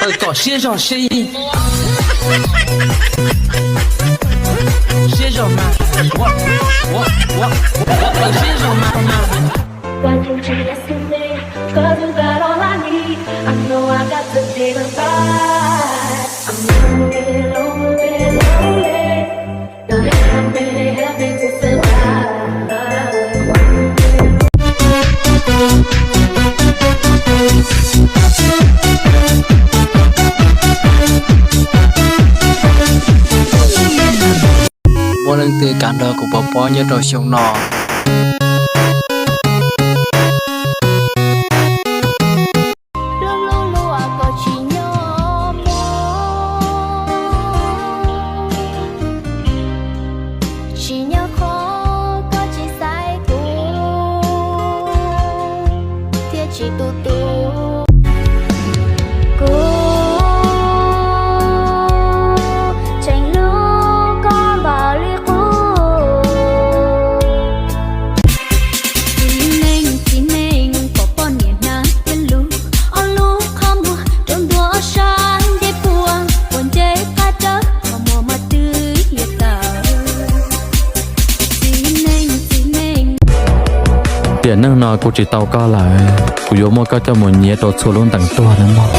Kom siab zog seb, siab zog mas, ua, ua, ua, ua kom siab zog mas mas. Muaj leej twg kam nrog kuv pov pob nyob rau xyoo no? Lub hlub luaj koj tsis nyob muaj, tsis nyob qhov koj tsis xaiv kuv, thiaj tsis tu tu. Kuv tseem hlub koj npaum li qub. Txiv neej txiv neej, pom poj niam hnav thiab lub, ob lub qhov muag rau ntua ob sab ncej puag, ua ncej qab rawv qhov muag mas twb yuav tawm. Txiv neej txiv neej, tiam neej no kuv tsis tau koj lawm, kuv yuav muab koj coj mus nyiav rau txhua lub ntees tuag nawb mog.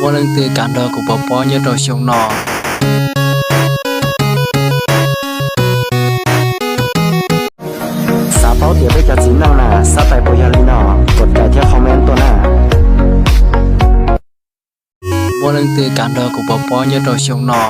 Muaj leej twg kam nrog kuv pov pob nyob rau xyoo no? Xav paub tias peb cov txiv neej na xab tais puas yog li no, kos like thiab comment tuaj na. Muaj leej twg kam nrog kuv pov pob nyob rau xyoo no?